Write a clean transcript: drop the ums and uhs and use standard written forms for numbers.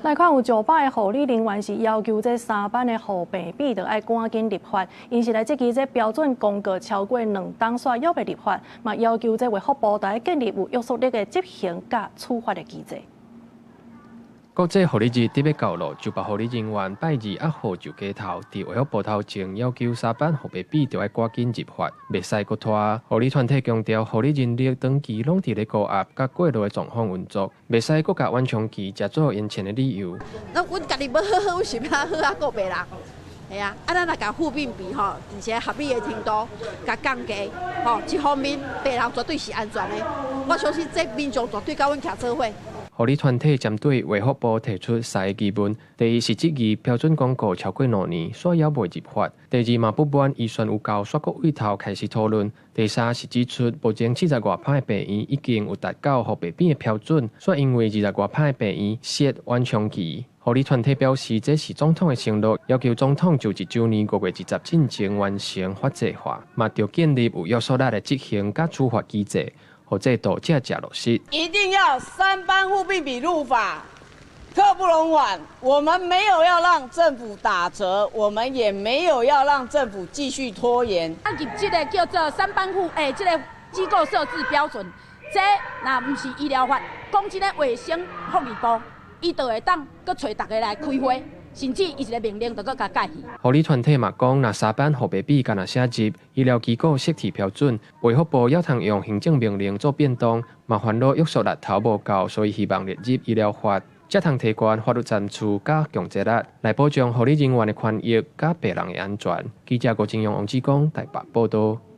來看有上百个護理人員是要求這三班的護病比著愛趕緊立法，𪜶是來質疑這標準公告超過2冬煞猶未立法，嘛要求這衛福部愛建立有約束力的執行佮處罰的機制。國際護理日佇欲到囉，上百護理人員拜二壓雨就街頭，佇衛福部頭前要求三班護病比著愛趕緊入法，袂使閣拖。護理團體強調，護理人力長期攏佇咧高壓佮過勞的狀況運作，袂使閣共緩衝期食做延簽的理由。那阮家己欲好好，阮是欲好啊顧病人。係啊，啊咱若共護病比吼，而且合理的程度共降低，吼，這方面病人絕對是安全的。我相信這民眾絕對佮阮徛做伙。護理團體針對衛福部提出三个疑問：第一是質疑標準公告超過2年，煞猶未入法；第二嘛不滿預算有夠，煞閣對頭開始討論；第三是指出，目前七十外趴的病院已經有達到護病比的標準，煞因為20外趴的病院設緩衝期。護理團體表示，這是總統的承諾，要求總統就一週年5月20進前完成法制化，嘛著建立有約束力的執行佮處罰機制。予制度正正落實。一定要三班護病比入法，刻不容緩。我們沒有要讓政府打折，我們也沒有要讓政府繼續拖延。啊，入這个叫做三班護，欸，這个機構設置標準，這若毋是醫療法，講這个衛生福利部，伊就會當閣揣逐家來開會。甚至伊一个命令就閣共改去。護理團體嘛講，若三班護病比干焦寫入醫療機構設置標準，衛福部猶通用行政命令做變動，嘛煩惱約束力頭無夠，所以希望列入醫療法，才通提懸法律層次佮強制力，來保障護理人員的權益佮病人的安全。記者郭金勇、王志剛台北報導。